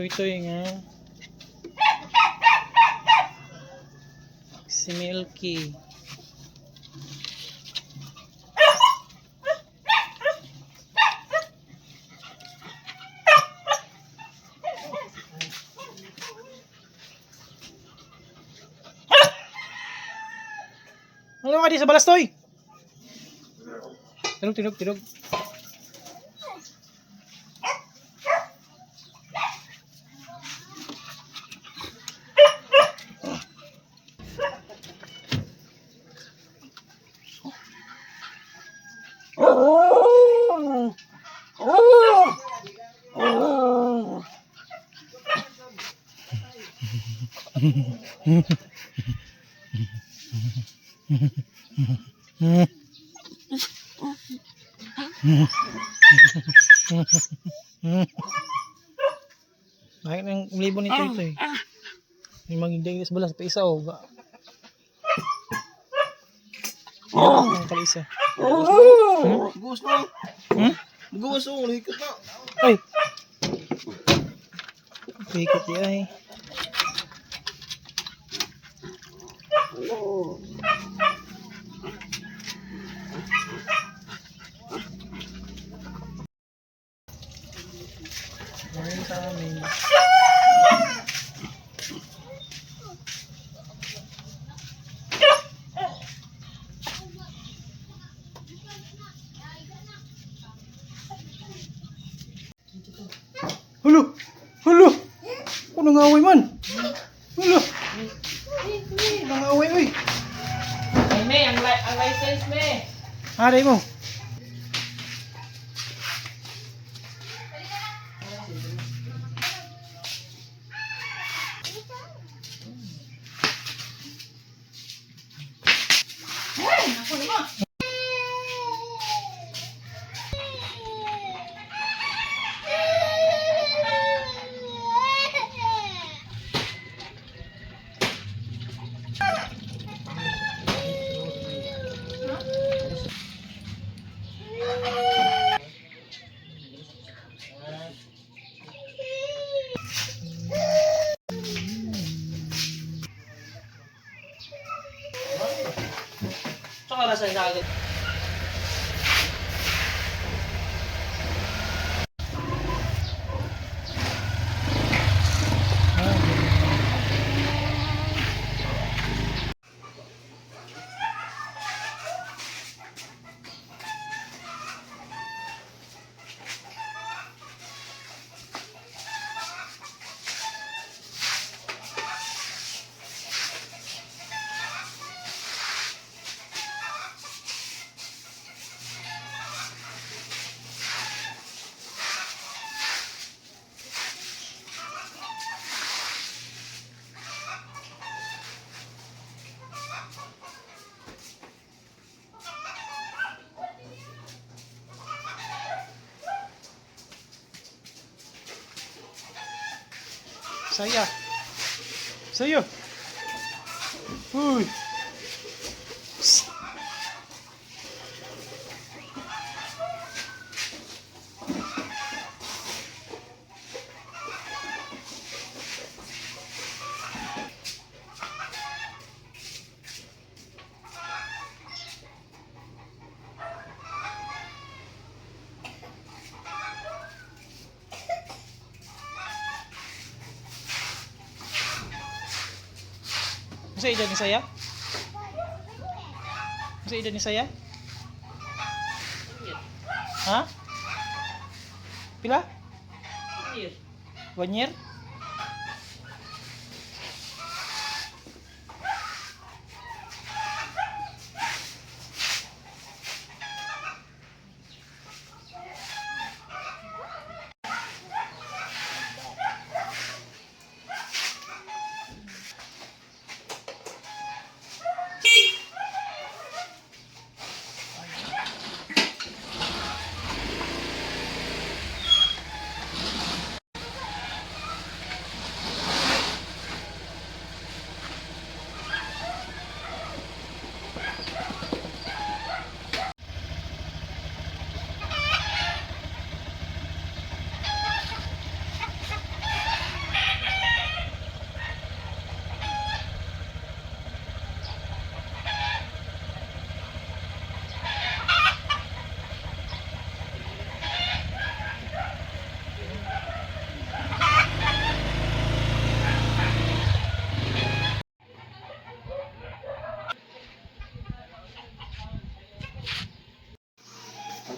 Toy-toy nga. Si Milky. Ano ka di sa balas, Toy? Tilog, tilog, tilog. Bakit ng libo ni Toy Toy? May magiging sa balas pa isa oh. Ba. Ang kalisa. Guwas na. Hmm? Guwas oh, hikot na. Ay. Ikot di ay. Ngayon sa amin. Hulo! Hulo! Ako nangaway man! Hulo! Nangaway, uy! Ay, may, ang license, may. Aray mo! Tsaka nasa agad. Saya! Saya! Uy! Psst. Sa edad ni Saya? Sa edad ni Saya? Ha? Pila? 1 year?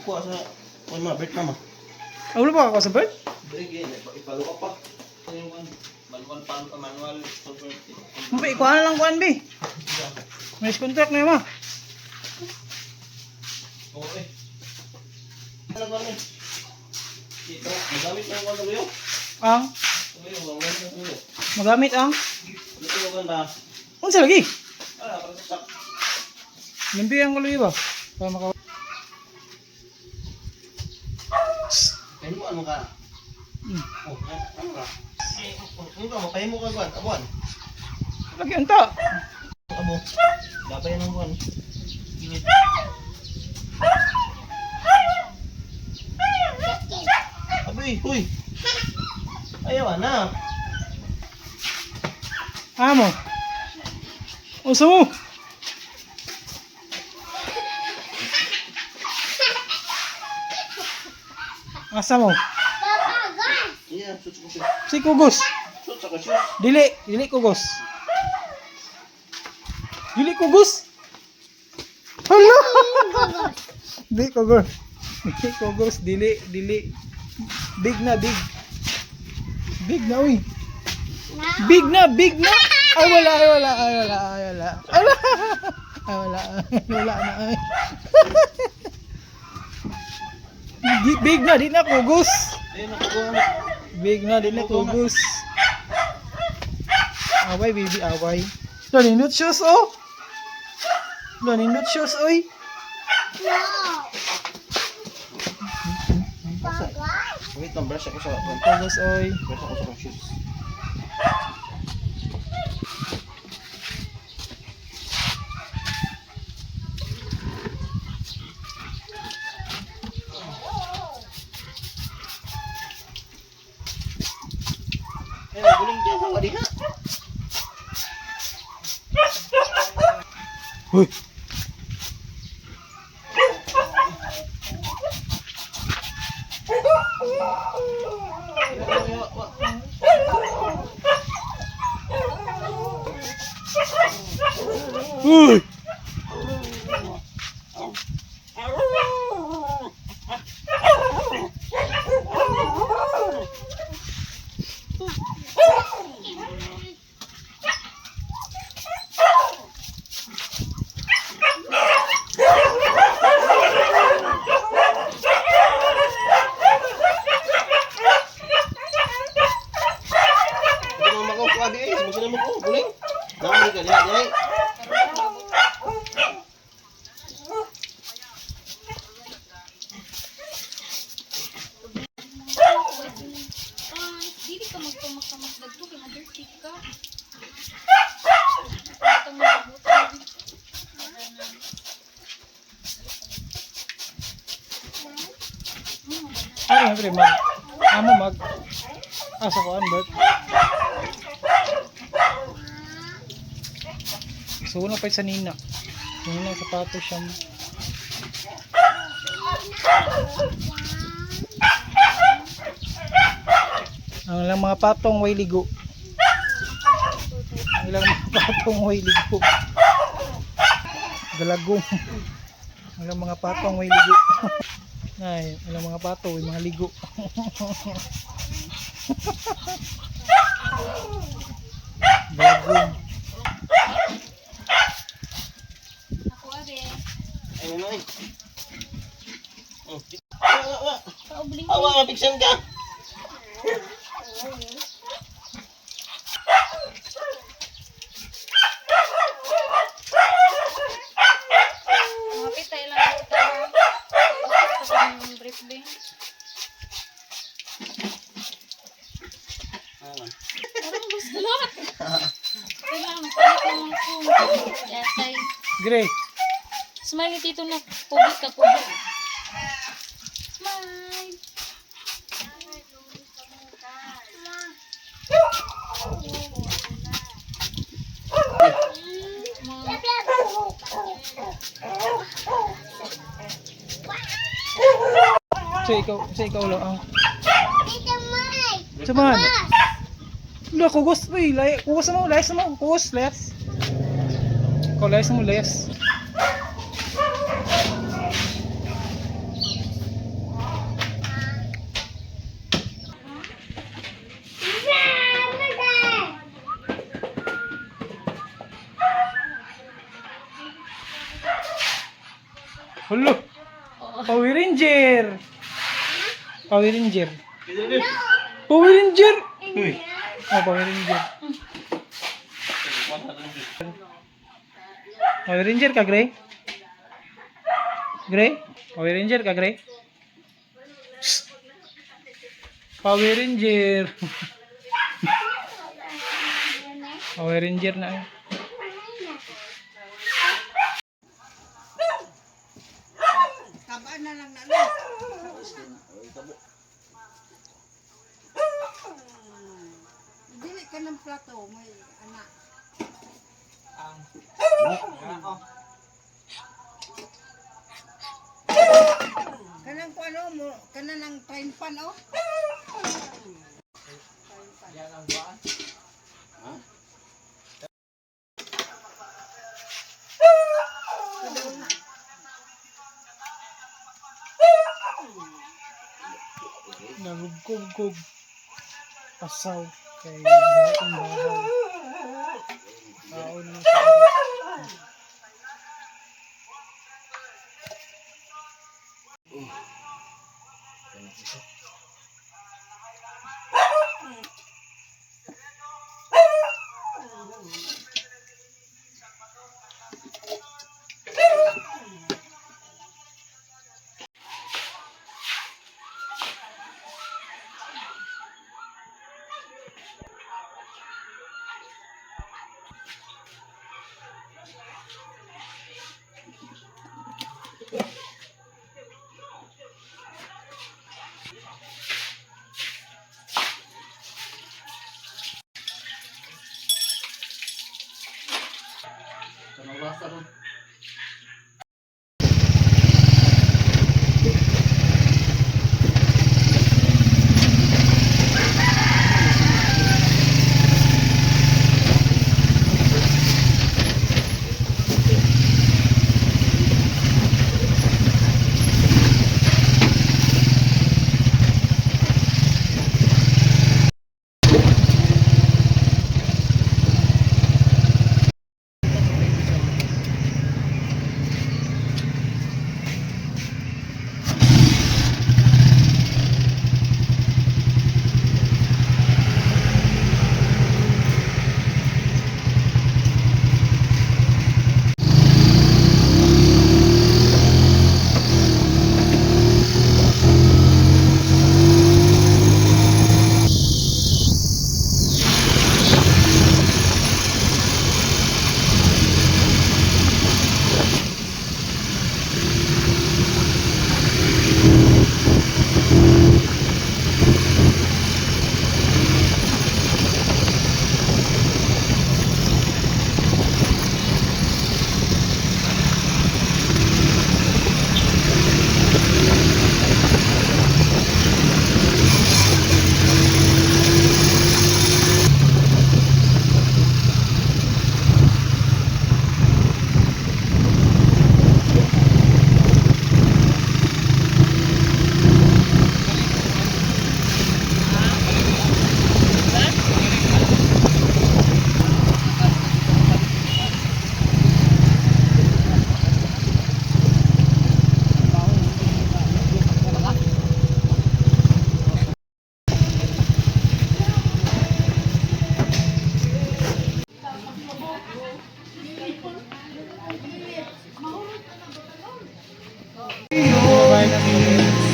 Kuha sa kuha mga bird na ma. Ah, wala pa ako sa bird? Brige, ipalo ka pa. Ano yung kuha? Manual palo ka manual. Mbe, ikuha na lang kuan, be. May contract na yun, ma. Oo eh. Ano ba ni? Dito, magamit na yung kuha tuloy. Ang Tuloy, magamit na tuloy. magamit ang Dito ko ba? unsa lagi? Ah, para sa sak. Limpi ang kuloy ba? Para maka Kain mo ano ka? Oh, ano ka? Ano ka mo? Kain mo ka kuan, abuan. Lagi unta. Abo. Dapat yan ang kuan. Init. Abi, huy. Ayaw na. Amo. Unsa mo? Asa mo? Yeah, shoot ko shoot. Si kugos. Shoot sa ko shoot. Dili, dili kugos. Dili kugos. Hala. Dili kugos. Dili kugos, dili, dili. Big na, big. Big na, uy. Big na, big na. Ay wala, ay wala, ay wala, ay wala. Ay wala. Ay wala, ay wala na ay. Big na, di na kugos. Ayun ako kuan. Big na, di na kugos. Away, baby, away. Lo, nindot shoes, oh. Lo, nindot shoes, oy. Wait lang, brush ako sa kuan. Kugos, oy. Brush ako sa shoes. Eh, guling dyan sa wadi ha. Uy. Uy. Hindi mo mako kuha di eh. Sumusunod mo ko, guling. Dami ka diha, diha. Ay, dili ka magpamaktamak dagto kay ma-dirty ka. Itong mga butang. Ay, pre, mag. Amo mag. Asa ko an, Bert. So, una pa sa nina. Nina, sapatos siya. Ang ilang mga patong way ligo. Ang ilang mga patong way ligo. Galagong. Ang ilang mga patong way ligo. Ay, ilang mga pato, may mga ligo. Galagong. Ako are. Ay, ano eh. Oh. Awa, awa. Paubling. Awa, mapiksan ka. Mapit tayo lang butang. Sa kanyang brief din. Parang gusto lahat. Kailangan magpalit naman ko. Yatay. Gray. Smile ni Tito na. Public ka, public. Smile. Sa ikaw lang ang. Saman. Wala, kugos uy, lay, kugos mo, layas mo, kugos, layas. Ikaw layas mo, layas. Hulo. Power Ranger. Power Ranger. Power Ranger. Uy. Oh, Power Ranger. Power Ranger ka, Gray? Gray? Power Ranger ka, Gray? Psst. Power Ranger. Power Ranger na eh. Tabaan na lang na lang. Dili ka ng plato, may anak. Kanang ko ano mo, kanang ang frying pan oh. Nagugkog-kog. Pasaw. Kay ang bahaw. Kaon mo sa Kanang ron.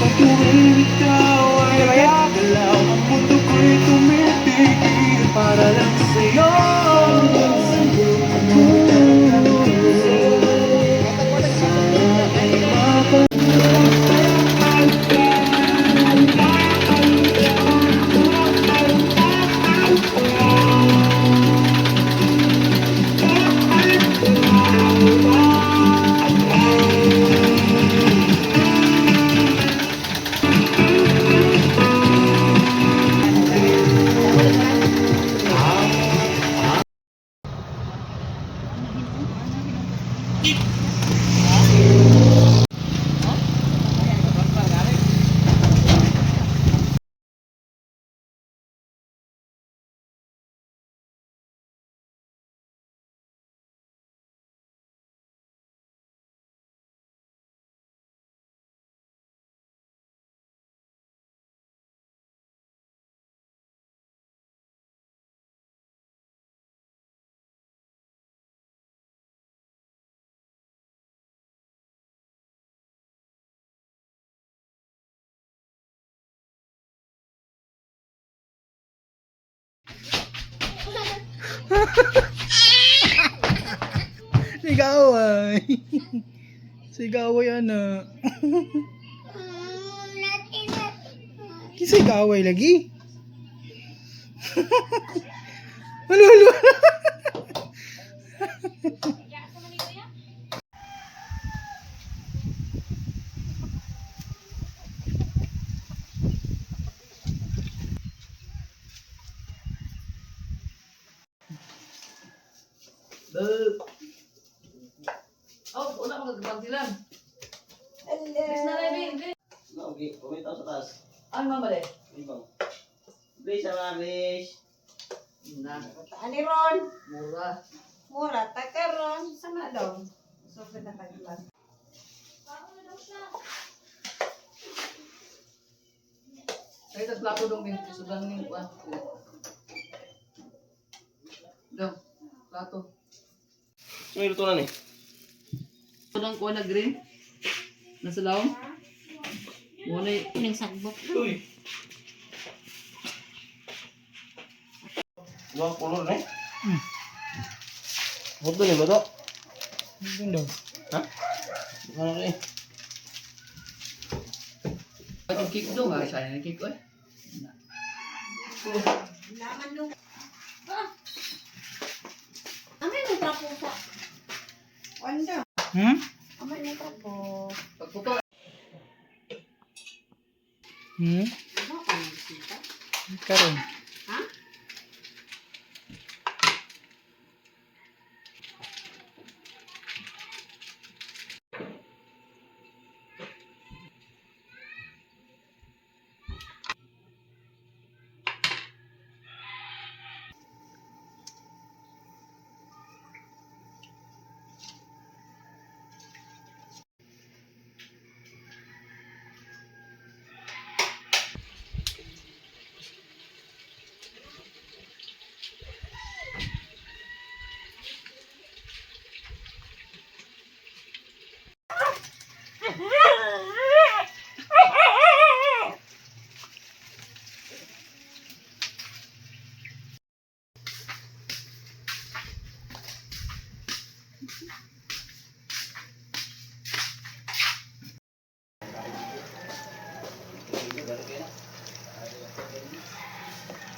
Sa tuwing ikaw ay gagalaw, ang mundo ko'y tumitigil para lang sa'yo. Sana ay mapag- Sigaway. Sigaway ana. Kisay kaaway lagi. Halo, halo. Oh, wala magagabang sila. Bis na lang, Bin. No, okay. Pumitaw sa taas. Ano mama de? Ibang. Please, sama, please. Na, Ani ron? mura. Mura ta karon sama dong. So na taglan. Kaya tas plato dong, Bin. Sobrang ning kuan. Dong, plato. May luto na ni. Dong, kuan na green. Nasa lawong. Muna Ning sagbok. Uy. Dua kulor ni. Bodo ni bodo. Ano daw? Ha? Ano ni? Yung cake dong, ah. Sayang yung cake, oy. Laman nung Amay mo trapo sa. wanda. Hmm? Amay mo trapo. Pagputo, Hmm? Ano ka nagkita? Karon. Ha?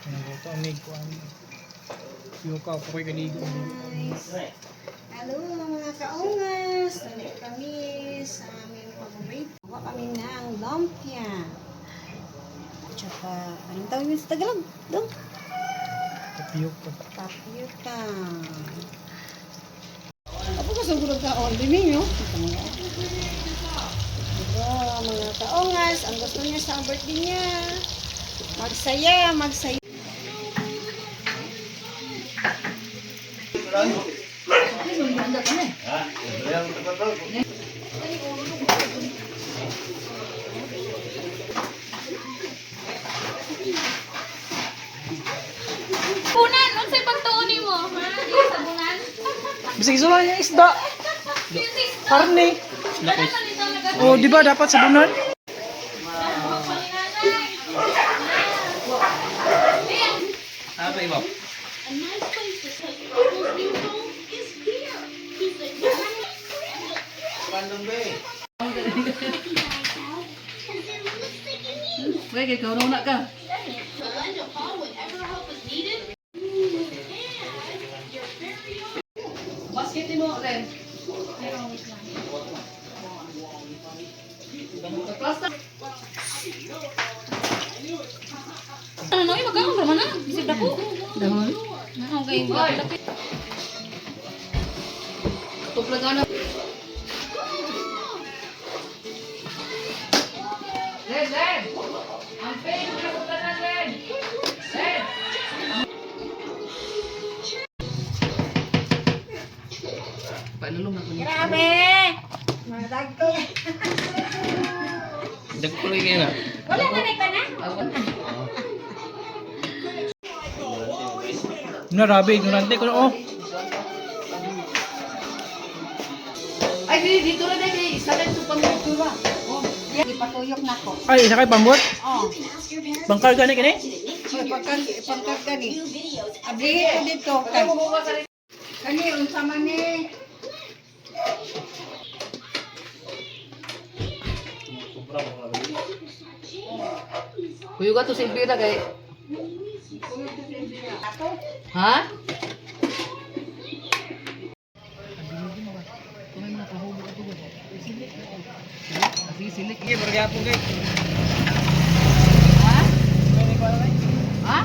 Ano to amig ko ano. Yuka ko kay kaligo. Hello mga kaungas! Nandito kami sa aming paborito. Gawa kami ng lumpia. At saka, anong tawag yun sa Tagalog? Dong? Tapioca. Tapioca. Ako ka sa gulog ka, oh, liminyo. Ito mga. Diba, mga kaungas, ang gusto niya sa birthday niya. Magsaya, magsaya. Punan, unsay pagtuon nimo? Ha? Di sa bunan. Bisag isulan niya isda. Karne. Wala man ito nag- Oh, di ba dapat sabunan? Apa iba? Bandung be. Okay, kay kauna na ka. Basket mo, Ren. Plaster. Ano no, magkaon ra man na. Bisag dako. Dahon. Okay, Ay. Tupla ka na. Ren, Ren! Ang pain ko na na, Ren! Ren! Paano na ko niya? Grabe! Mga dagko. Dagko lagi na. Wala na na na? Na rabi ignorante ko oh. Ay, dito dito na din. Isa na ito pang ba? Oh. Ipatuyok na ko. Ay, isa kay pambot. Oh. Bangkal gani kini? Pagkat pagkat kani. Ablihi ko dito kay. Kani unsa man ni? Kuyo ka to sa Elvira kay. Ha? Sige, silik. Ha? Ha?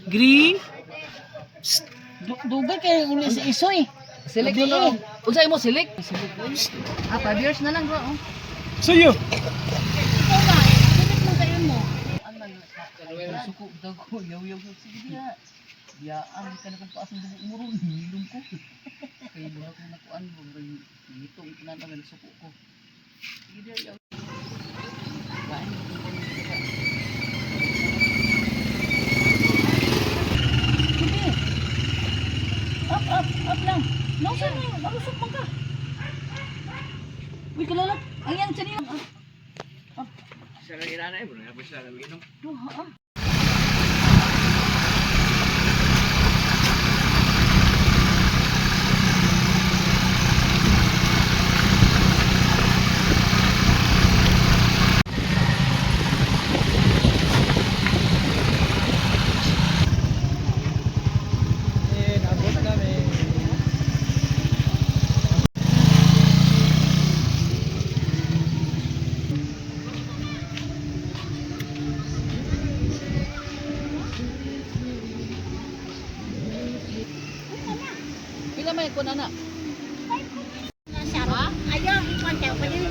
Green. Dugay kay uli sa isoy. Silik to no. Unsa imo silik? Ah, 5 years na lang bro. Oh. Suyo. Ikaw ba? Silik mo kayo mo. Suko dago yaw yaw sige diha. Diya ang ka na kung paasang dugo mo ron, nilong ko. Kay duha ko nakuan mo ngito itanan ang suko ko. Sige diha yaw. Kain. Sige. Up, up, up lang. No, sir, malusog man ka. Uy, kalala. Ayan, tiyan niya. Up. Duha, ah. Eh, naabot namin. Pila may kuan ana? Ayaw, ikuan tayo pa din.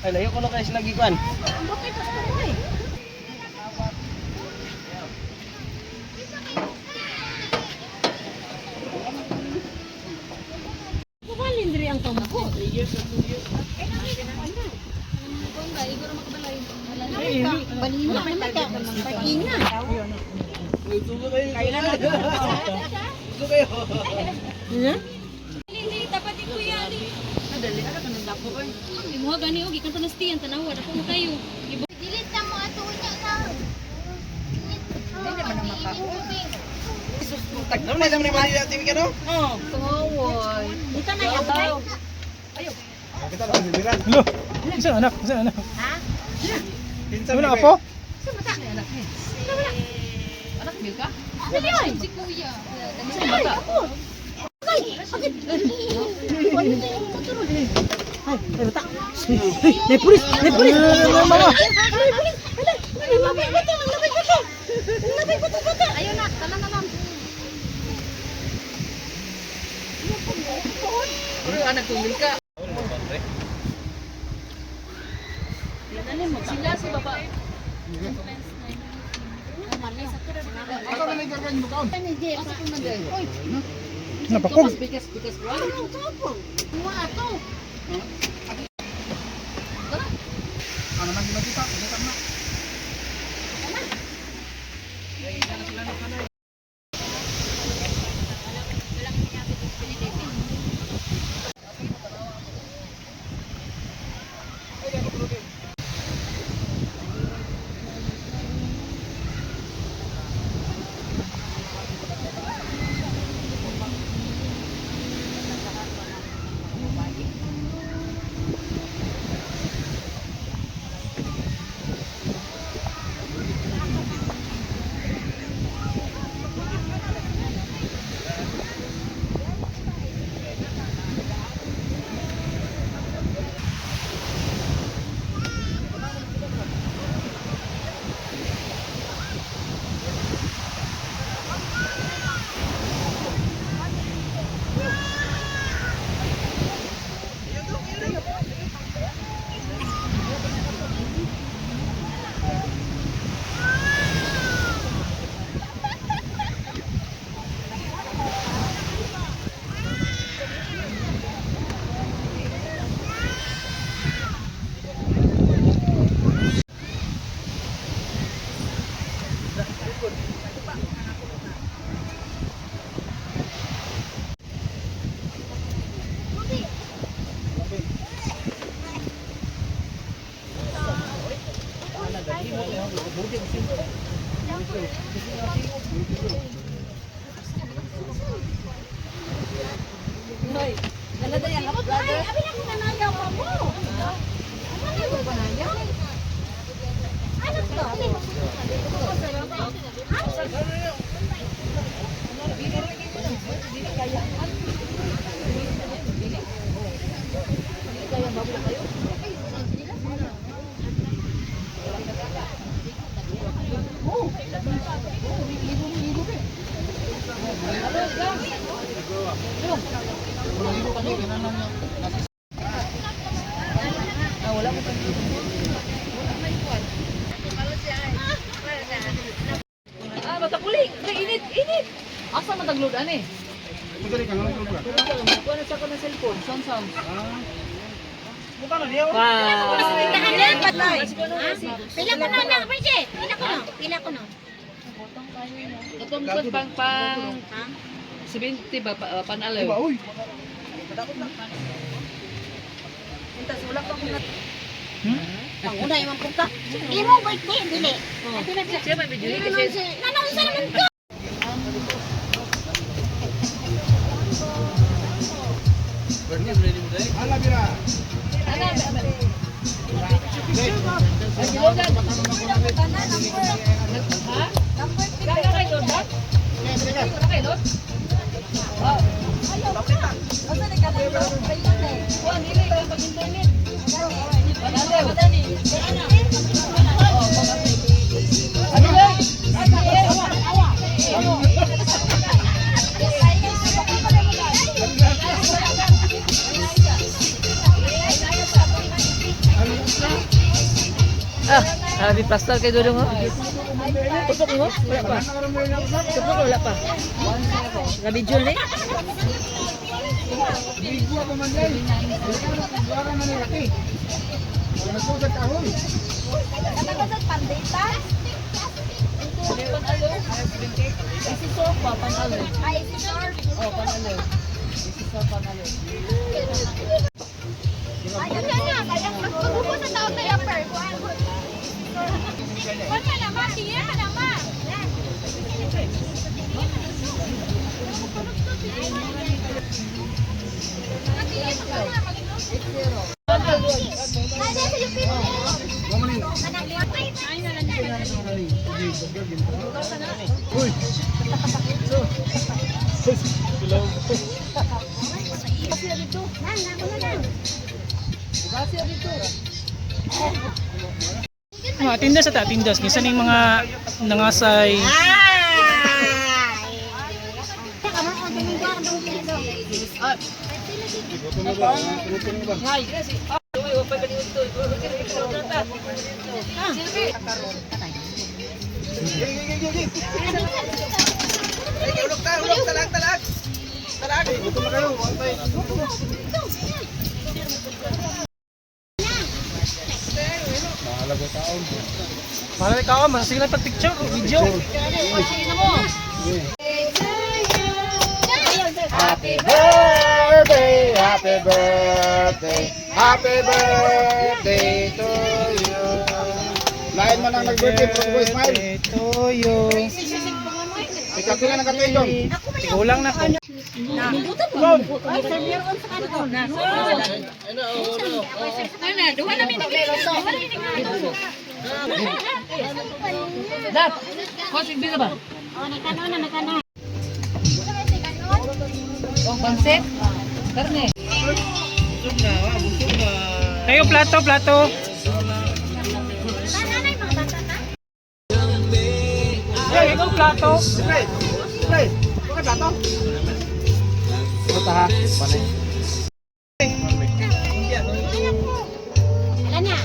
Ay, layo ko na kayo sila gikuan. Kumalin diri ang pamako. 3 years or 2 years. Kung ba, iguro makabalay. Balina naman ka. Pag-ina. Gusto kayo. Gusto kayo. Lili, dapat di kuya ali. Dali ara kanang dako oy. Imuha gani og gikan pa na stiyan tanawa dako mo kayo. Dili ta mo ato unya na. Dili ba na makaon? Naman na naman nila TV ka no? Tungaway. Ito na yung Hello. Isa anak, isa anak. Ha? Ano apo? Anak Milka? Si kuya. Sa bata. May pulis, may pulis. Mama. Ayaw na, tanan na lang. Pero anak ko Milka. Sila si baba. Napakog. Bigas bigas kuan. Ay, abi na ko nanayaw pa mo. Ano na ko nanayaw? Ano to? Ah, matakuling. Ay, init, init. Asa man tagload ani? Madali ka nga ka. Kuha na sa ko ng cellphone. Sound sound. Buta na diya. Pila ko na na, Bridget. Pila ko na. Pila ko na. Katong kwan pang pang 70 ba pa, panalaw. Ba uy. Panguna imong punta. Imo birthday dili. Siya may video kasi Nanaunsa naman ko. Ala bira. Ha? Kaya kay Lord ba? Wala kay Lord? Kuha nili kay pag internet. Panalaw. Ah, abi pastor kay dulong oh. Tupok mo? Wala pa. Tupok wala pa. Nabidyo ni. Bigwa pa man day. Bigwa ka man ni laki. Wala ko sa kahoy. Panalo. Isi sofa panalo. Ay, si Sor. Oh, panalo. Isi sofa panalo. Ay, ano na, kaya magbubo sa tao tayo per. Kuan ka na ma, tiye ka na ma. Uy. Mga tindas at tindas kinsa ning mga nangasay. Ngay, kasi ah, uy, wapay ka dito. Gutom na kayo. Antay. Mahalaga taon. Mahalaga ka, masasige lang pag picture o video. Happy birthday, happy birthday, happy birthday to you. Lain man ang nag-birthday, pero boy, smile. To you. Ikaw pila ng katuig dong. Kulang na ko. Duha na mi nagluto. Dat. Kuha bila ba? Oh, nakano na nakano. Oh, pansit. Karne. Kayo plato, plato. Nanay mga bata ka? Ay, ikaw plato. Pre, pre, bakit plato? Puta ha, panay. Ala na.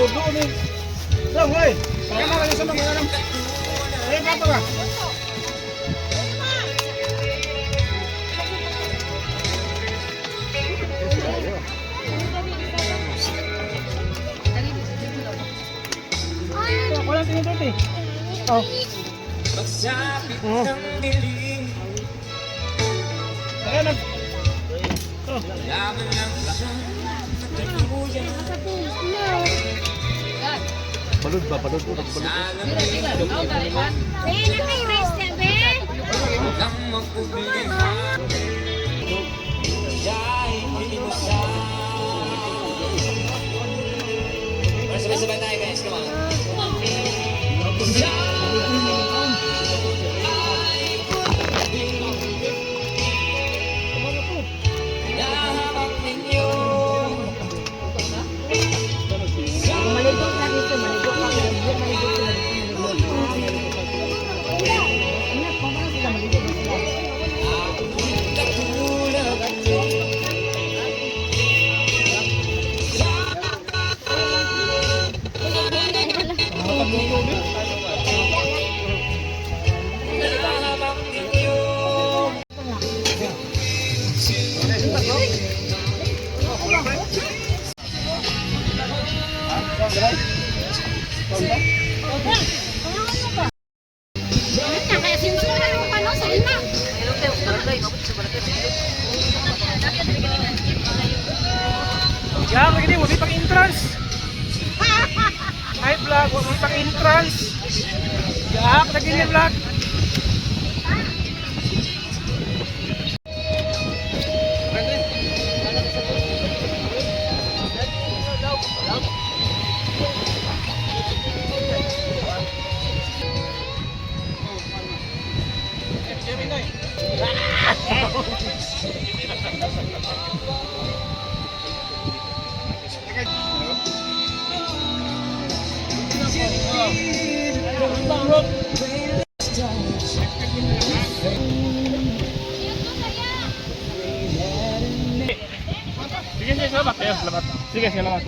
Dugo ni. Dong, hoy. Kaya na kayo sa mga ganun. Eh, plato ba? Walang tinidor eh. Oh. Kaya nag... Sa face. No. Balod ba? Balod. Balod. Be, nakay rice na, be. Maligo ka dito, maligo ka. Maligo, maligo sila dito, maligo. Anak, kung sila maligo ba sila? Ano kaya sinusunan mo pa no sa ina. Ya, lagi ni mo pang entrance. Hi vlog, wa mo pang entrance. Ya, lagi ni vlog. Sige, sige, salamat. Ayun, salamat. Sige, salamat.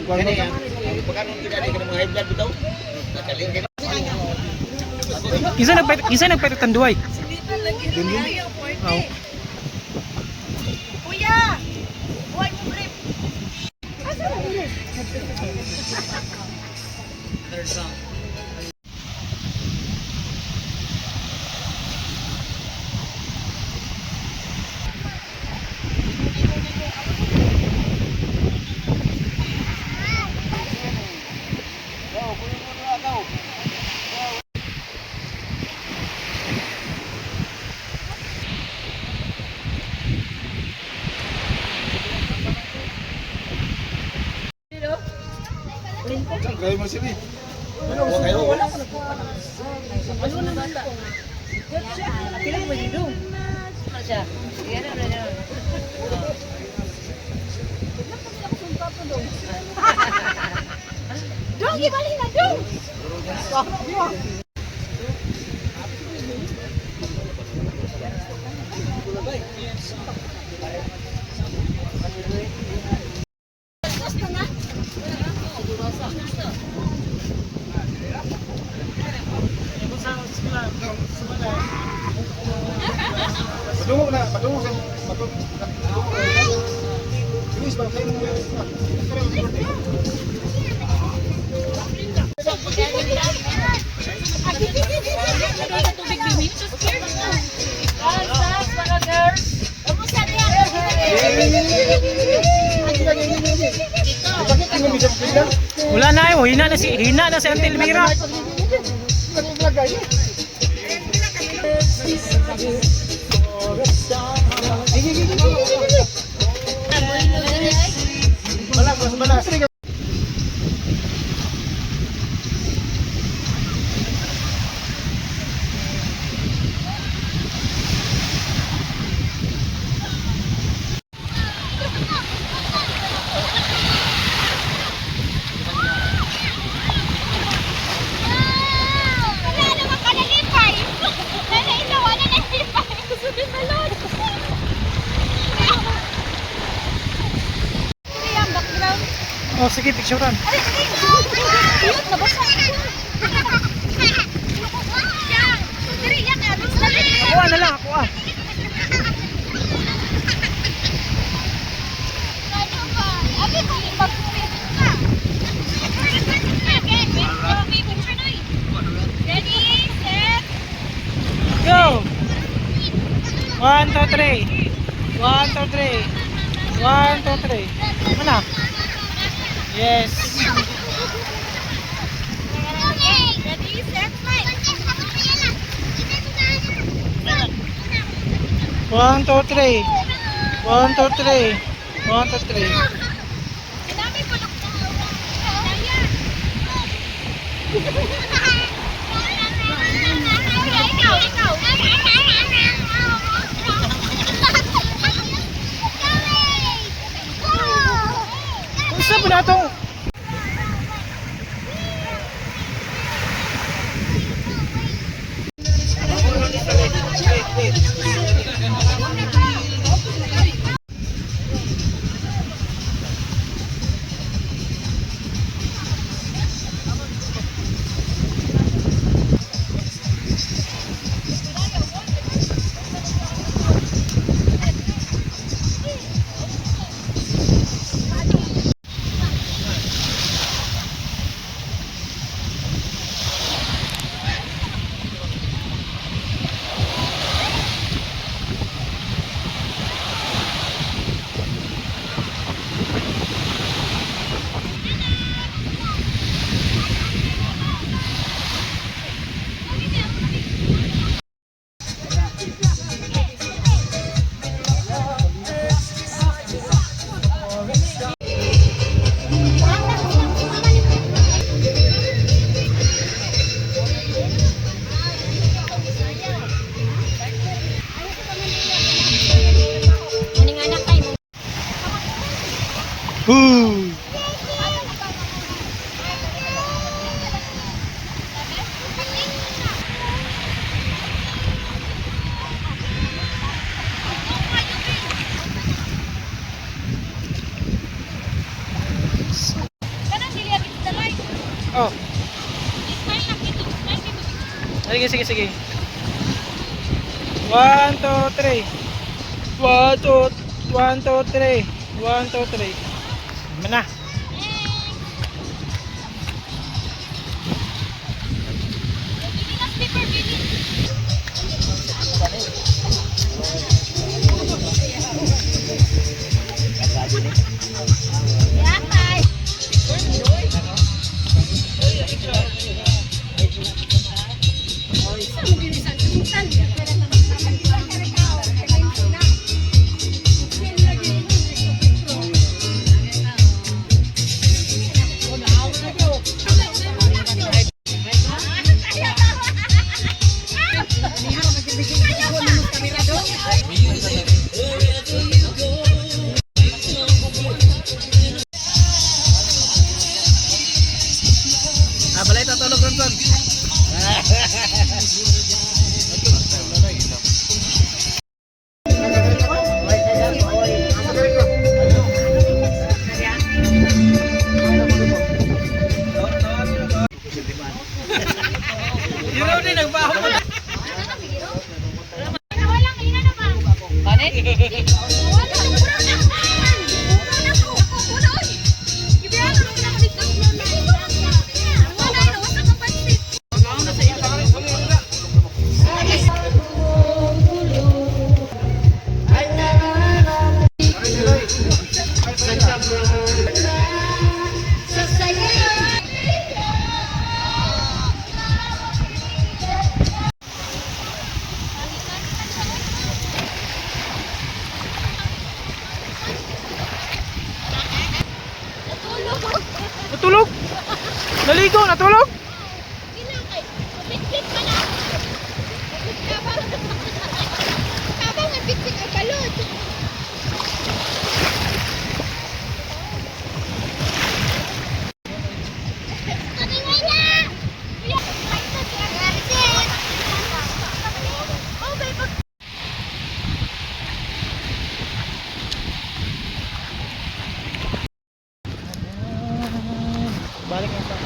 Gani yan. Pagkanon ka gani ka ng mga high blood bitaw. Nakaling ka. Kinsa nagpaitan Tanduay? Oh. Kuya! Buhay mo, brief! Gawin mo sila. Wala kayo. Pila mo dito? Ano siya? Yan na na. Dong, ibalik na dong. Padungog na, padungog sa padungog. Luis, ba kayo mo? Wala na eh, hina na si Auntie Elvira. Wala naman ka nalipay. Wala ito, wala nalipay. Gusto din balon. Hindi ang background. Oh, sige, picturean. Ay, ay, cute, nabasa. Diri, yan, Ako na lang, ako ah. Ano ba? Abi ko ipag-picture ka. Picture na eh. Ready, set, Go! 1, 2, 3. 1, 2, 3. 1, 2, 3. Ano na? Yes. Ready, set, smile. 1, 2, 3. 1, 2, 3. 1, 2, 3. Dami po Ikaw, ikaw. Unsa po na itong Muning anak kayo. Woo! Kanang dili agit sa light. Oh, Smile na kito, smile kito. sige, sige, sige. 1, 2, 3. 1, 2, 1, 2, 3. 1, 2, 3. Mana? Bili na slipper, bili. Yakay. Giro din nagbaho. Wala kayo na ba? Kanit? Wala na na ko. Wala oy. Gibiyan ko na ko dito. Wala na wala ka pansit. Natulog. Natulog. Naligo, natulog. Kinakay. Bitbit pa na. Tabang. Tabang ang bitbit ang balot. Kamingay na! Oh, may pag Balik na sa.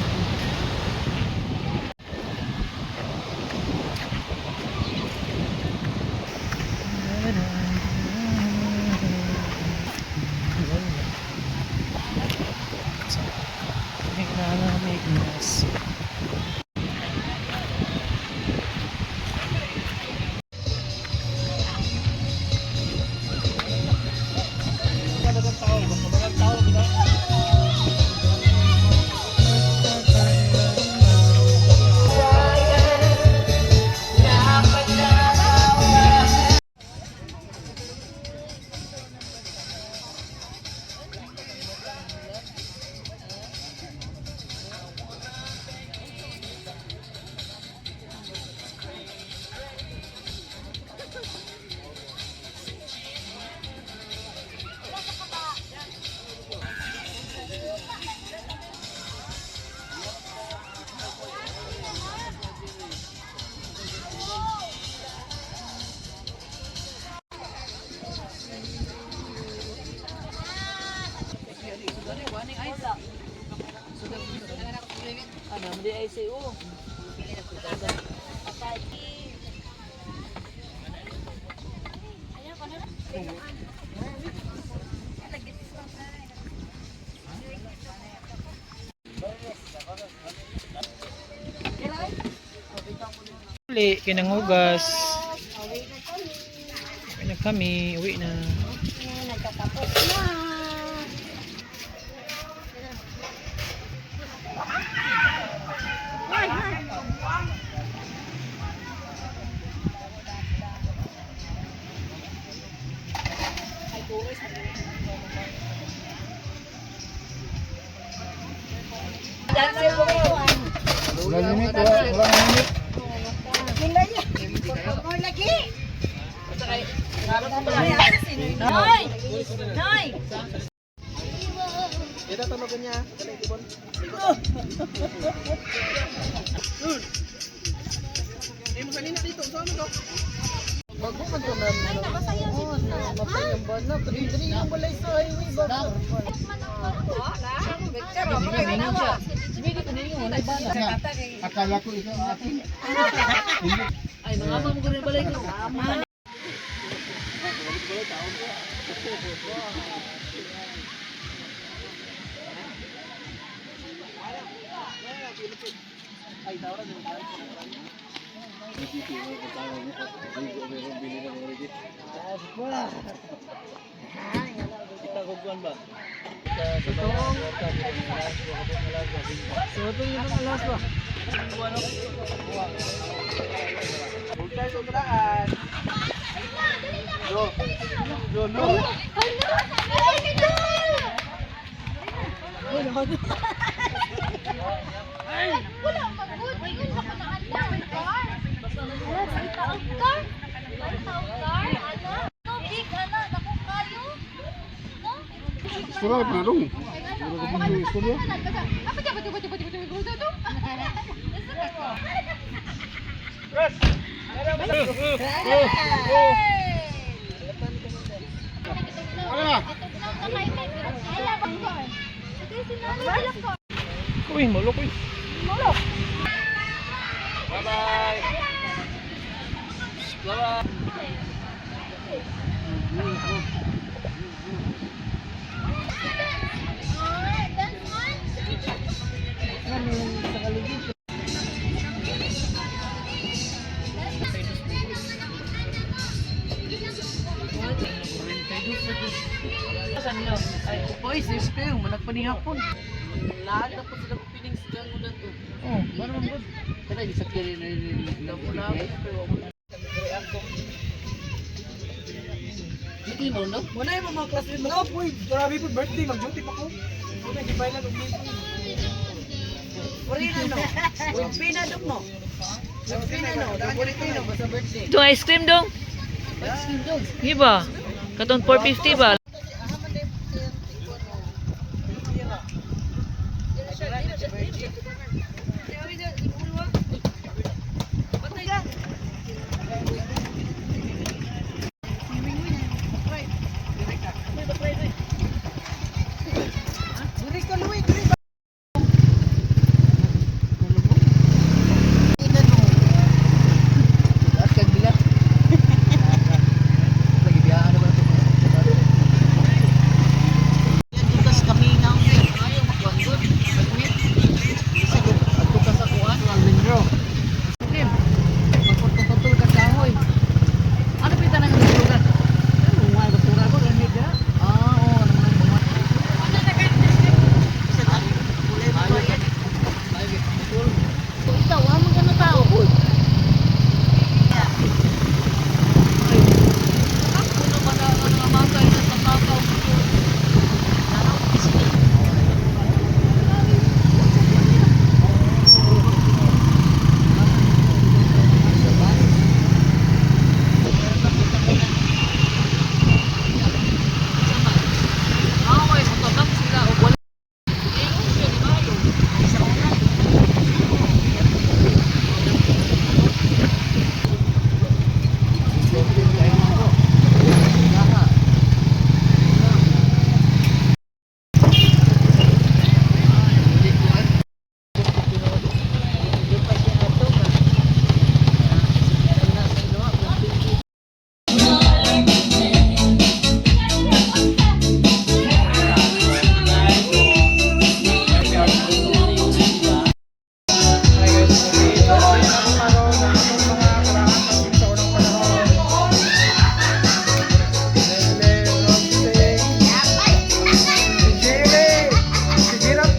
Make Ano, hindi ICU. Uli, kinangugas. Uwi na kami, uwi na. Nagkatapos na. Wala limit, wala, wala limit. Noy! Noy! Ito tamago niya. Eh, masalina dito. Saan mo to? Ay, nakasayaw si Tita. Akala ko ikaw ang akin. Ay, mga ma'am ko rin balay ko. So, ito yung alas ba? Wala, mag-good. Ingon ba ko na alam? Car? Wala, sa itaog car? Ay, taog car? Ana? No, big, ana. Naku, kayo? No? Istorya pa na dong. Istorya. Ano na? Uy, mulok uy. Bye-bye. Bye-bye. Ay, siyempre, managpanihapon. Lahat na po sila pining sa mo na to. Oh, paano man good? Kada di sa kiri na Hindi mo no? Wala yung mga classmate mo. Uy, grabe po birthday, mag-duty pa ko. Una, di ba ilan, Itong ice cream dong. Di ba? Katong 450 ba? At kagila. Lagi biyahan na ba ito? Yan, dukas kami na ang ayaw makuan doon. Adto ka sa kuan, Almendro. Kim, magputol ka sa ahoy. Ano pita nang basura? Ano mga basura ko ganit ka? Ah, oo, ano man mga. Ikaw, amo ka na tao. Uy. Hi guys, ito ang araw ng atong mga karaan sa unang panahon. Lele, Roxy, si Jerry, si Jirap.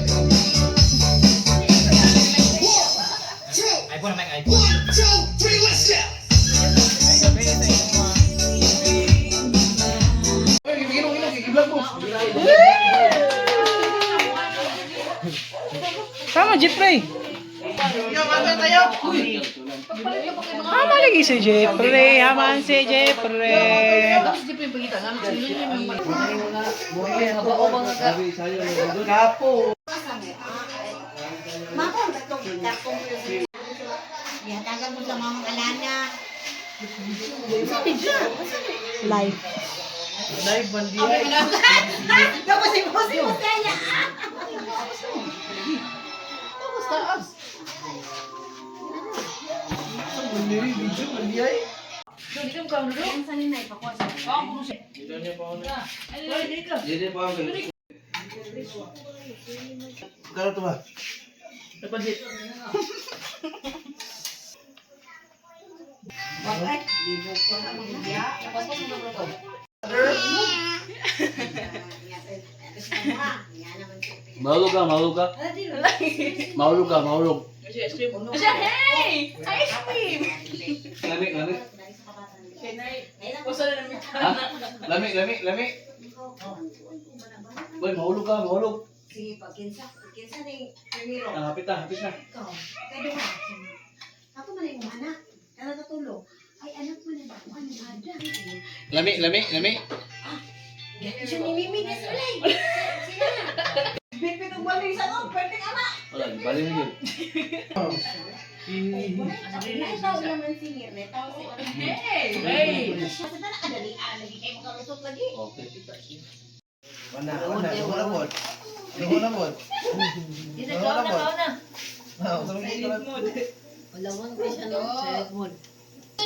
iPhone na may iPhone. Tama, Jeffrey. Hama lagi si Jeffrey, haman si Jeffrey. Mako, katong kartong ko yung Gihatagan mo sa mamang alana. Live. Live man di ay. Tapos si Bossy mo kaya. Tapos taas. Video man di ay. Kano to ba? Mahulog ka, mahulog ka. Mahulog ka, mahulog. Hey! Ice cream! Lami, lami. Ha? Lami, lami, lami. Uy, mahulog ka, mahulog. Sige, pag kinsa, kinsa ni Ramiro. Ah, hapit na, hapit na. Ikaw, kay duha. Ako man yung anak. Tara katulog. Ay, anak man na ako. Ano ada? Lami, lami, lami. Siya ni Mimi na sulay. Sila. Bitbit ang wali sa ko. Perfect ama. Wala, bali na yun. Naitaw naman si Mirne. Tao si Hey! Hey! Siya sa tanan adali lagi kay makalusot lagi. Okay. Wala, wala. Wala po. Wala po. Ikaw na, ikaw na. Ah, Wala mo siya no. Silent mode.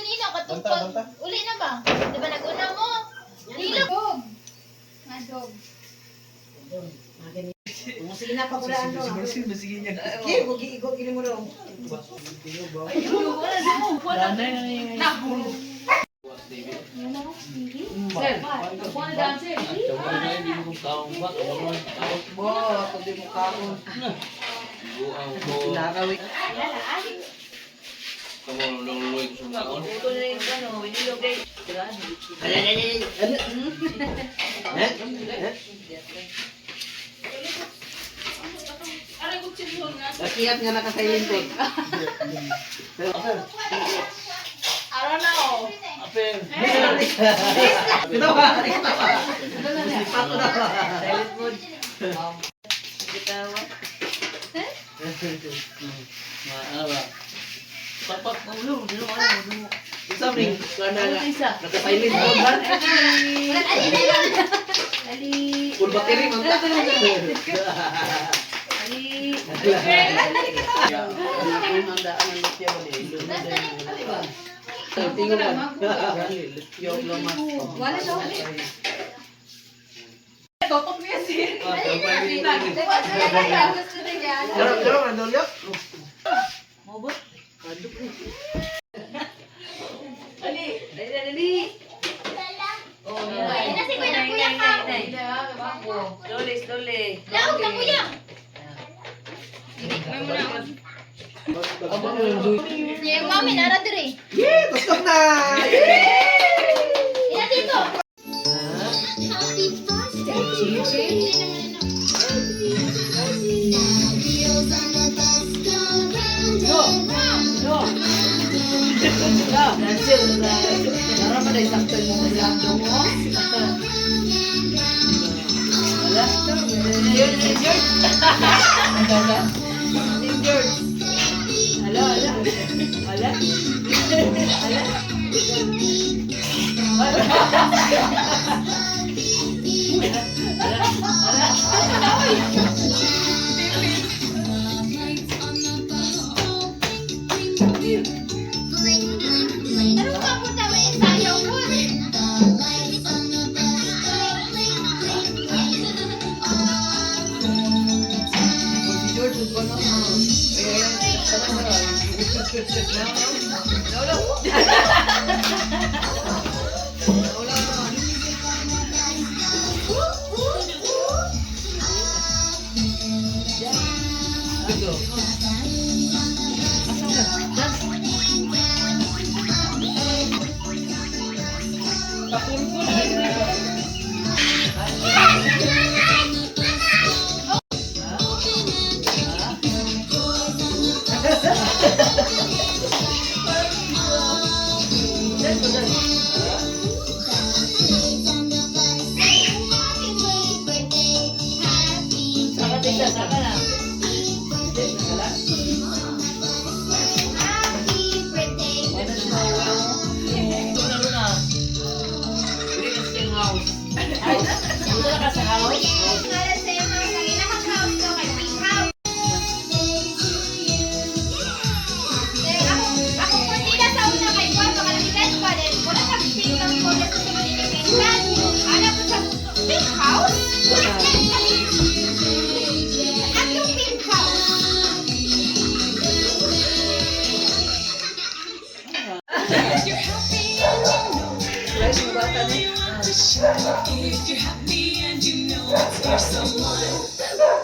ganina katong pag uli na ba? Di ba naguna mo? Dilo. Dog. Nga dog. Sige na, pakulaan do. Sige, gugi igo gini mo dong. Nakiyat nga nakasilent ko. Silent mode. Bitaw. Tapak na ulo, di mo alam mo. Isa ring kana nga. Isa. Naka-silent mode ha. Ali, dali. Ali. Full battery man ta. Ali. Wala siya. Gusto na niya. Pero ano Mobot. Ali, dali, dali. Oh, Ay, nasi ko na kuya ka. Slowly, slowly. Laog na kuya. Yung mami nara dire. Yeah, tusok na. Ina dito. Happy birthday. Dansil, nara pa dahil sakto mo maglando mo. Wala. Yun, yun, yun. Wala. George. Wala, wala. Wala. Wala. Ano ka po tama yung sayaw mo? Si George, huwag ba na? Saka, tisa, saka na. Ito na luna. Dili na sa house. Ito na ka sa house. Pink house. If you're happy and you know it's for someone.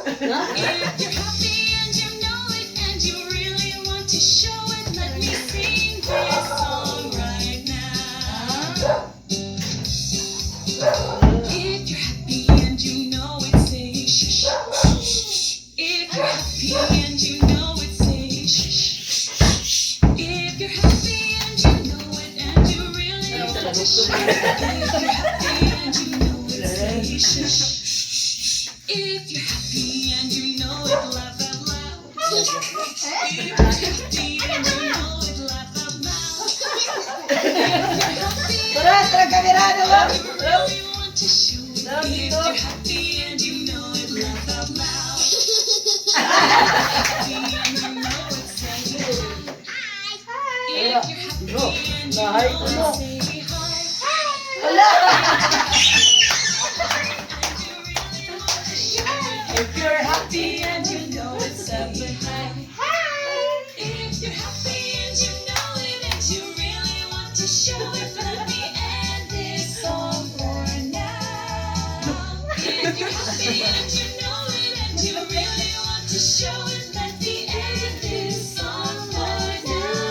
If you're happy and you know it and you really want to show it, let me sing this song right now. If you're happy and you know it, say shh. If you're happy and you know it, say shh. If you're happy and you know it and you really want to show it, if you're happy and you know it, say shush. If you're happy and you know it, laugh out loud. If you're happy and you know it, laugh out loud. If you're happy and you really want to show it, if you're happy and you know it, laugh out loud. If you're happy and you know it, say hi. If you're happy and you know it, say hi. If you're happy and you know it, say hi. Hi. If you're happy and you know it and you really want to show it, let me end this song for now. If you're happy and you know it and you really want to show it, let me end this song for now.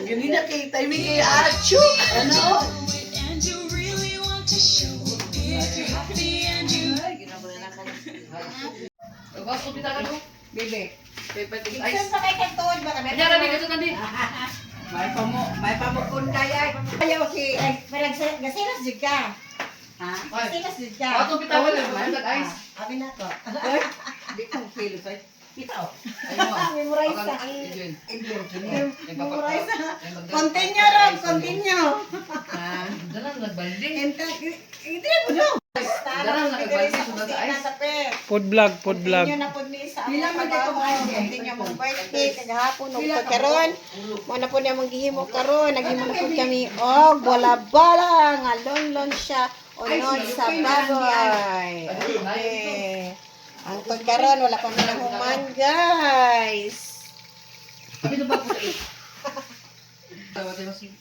Ganina kay timing kay Achu. Ano? And you really want to show if you're happy and you Bebe. Ice. Saan sa kay kagtuod ba kami? Kanya rabi ka kandi. May pamo, may pamukun kay ay. Ayaw si ay, parang gasilas jud ka. Ha? Gasilas jud ka. Atong bitawan lang, mag ice. Abi na ko. Di kong kilo say. Ito. Ay mo. Memorize na. Memorize na. Continue ron, continue. Dalang nagbalde. Enta, hindi na po no. Dalang nagbalde sa ice. Food vlog, food vlog. Continue na po ni sa among trabaho. Continue mong birthday kagahapon ug karon. Mo na po niya mong gihimo karon. Naghimo na po kami og bola-bola nga lonlon siya unod sa baboy. Okay. Ang pagkaron wala pa man human, guys. Abi na ba po sa ice? Tawa tayo si.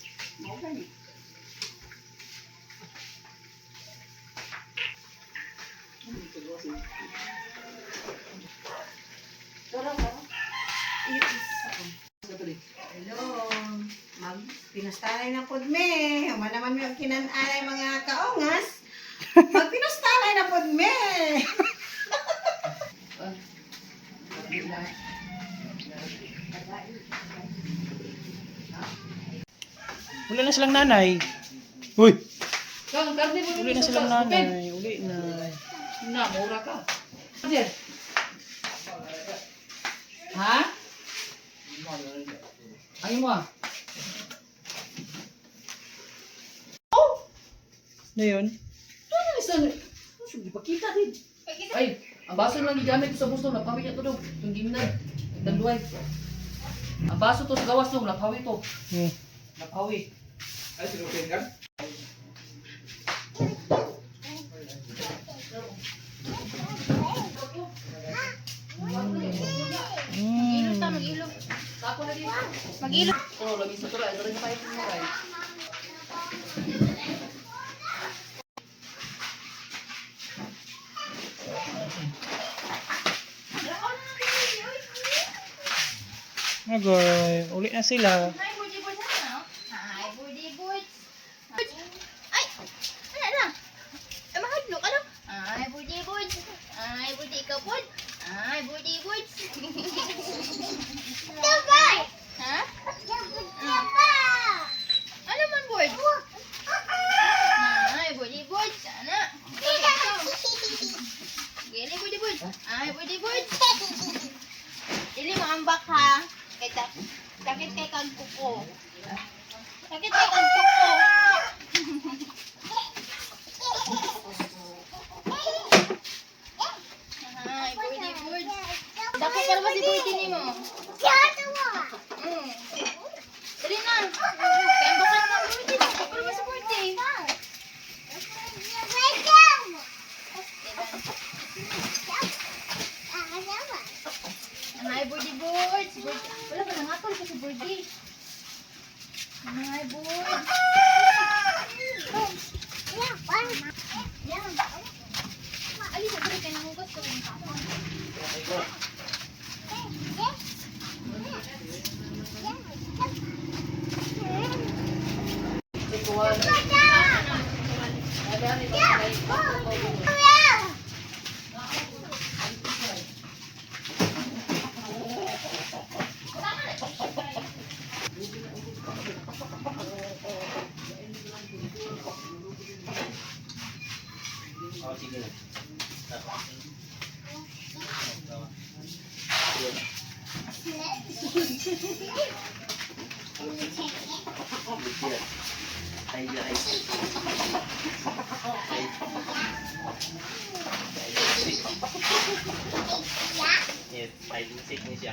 Hello. Mag pinostalay na pod me. Human naman mi og kinan-anay mga kaongas. Mag pinostalay na pod me. Uli na silang nanay. Uy! Kang karne mo Uli na silang nanay. Uli na. Na, mura ka. Sir. Ha? Ay mo ah. Ano yun? Ano isa? Ano pakita din. Ay, ang baso lang gigamit sa busto, napawi niya to dong. Itong gimnay. Nagduay. Ang baso to sa gawas dong, napawi to. Hmm. Napawi. Ay, sinukin ka? Mag-ilo ta, mag-ilo. Sako na din. Mag-ilo. Oh, lagi sa tura, ito rin tayo mo ay. Agoy, uli na sila. Hi, Budi Buds, ano? Hi, Budi Buds. Ay! Ano na? Ay, mahadlok, ano? Ay, Budi Buds. Ay, Budi ka Bud. Ay, Budi Buds. Sabay! Ha? Ano man, Bud? Ay, Budi Buds. Ano? Gili, Budi Buds. Ay, Budi Buds. Dili mo ambak ha. Kay sakit kay kag kuko. Sakit kay kag kuko. Ay, Budi Buds. Dako pa naman si Budi nimo. Dali na. Kaya ambakan ka Budi. Dako pa naman si Budi. Ay, Budi Buds. Wala pa nangatol ko si Budi. Ay, Buds. Ali na dali kay nangugas ko ng kapon. Oh, sige na. Tiger eyes. Yes, hide and seek ni siya.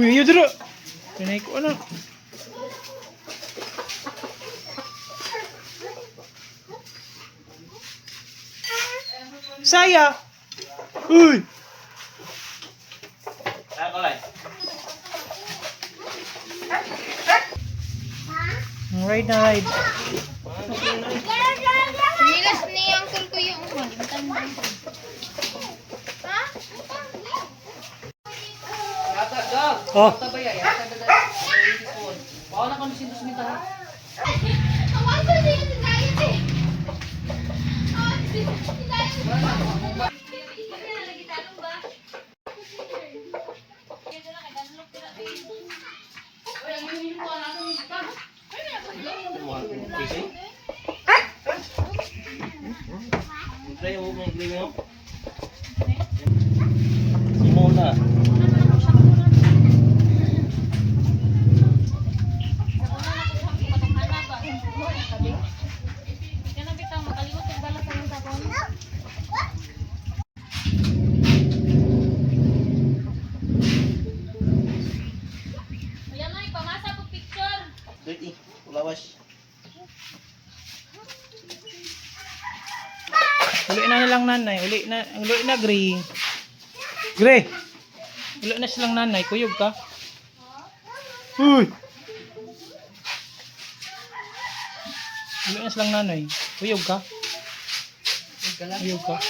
Uy, ayaw dira. Pinay ko ano. Saya. Uy. Ah, kulay. Ride na ride. Nilas ni uncle ko yung malimutan mo. Ha? Yata, gag. Oh. Yata ba ya? Yata ba ya? 84. Baka na kami sinusmita ha. Ang uncle niya si Dayan eh. Ah, si Dayan. Fishing? Try mo kung gawin mo. Sumo na. Dirty. Ulawas. Uli na nilang nanay. Uli na, uli na, Gray. Gray. Uli na silang nanay. Kuyog ka. Uy. Uli na silang nanay. Kuyog ka. Kuyog ka.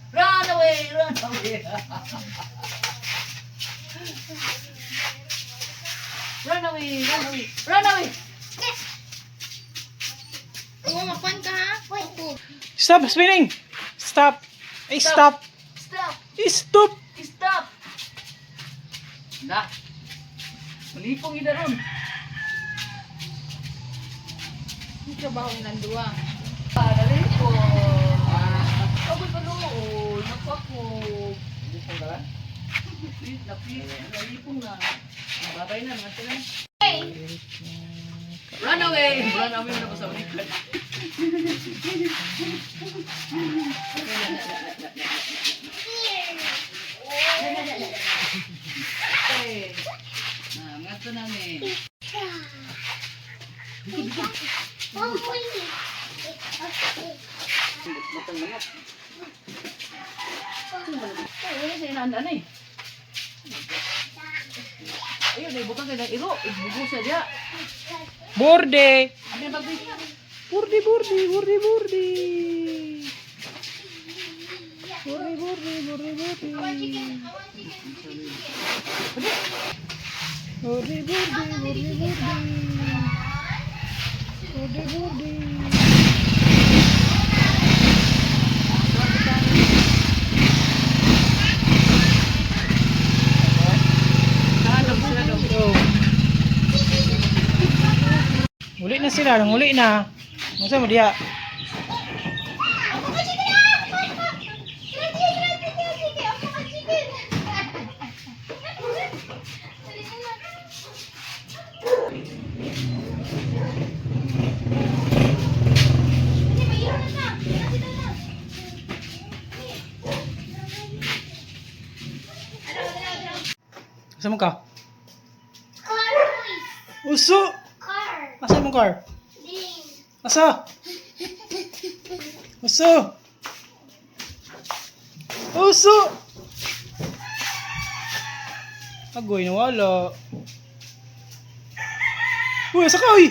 Run away! Run away! Run away! Run away! Run away! Oo, makuan ka ha? Stop spinning. Stop. Ay, stop. Stop! Stop. Stop! Na! Malipong ina ron. Yung trabaho nilang duwa. Nalipong. Agoy pa noon. Naku ako. Lipong ka lang? Nalipong na. Babay na. Mga sila. Run away! Run away na ba sa ulikan? Okay. Na, mga to namin. Matang manok. Ay, wala sa inaandan eh. Ayun, ay bukang kay iro, igbugo siya diya. Borde. Ano yung bagay? Borde, borde, borde, borde. Borde, borde, borde, borde. Borde, borde, borde, borde. Borde, borde. Oh. Uli na sila, uli na. Unsa mo diha? Asa mo ka? Uso! Asa mong car? Asa? Uso! Uso! Agoy, nawala. Uy, asa ka, uy!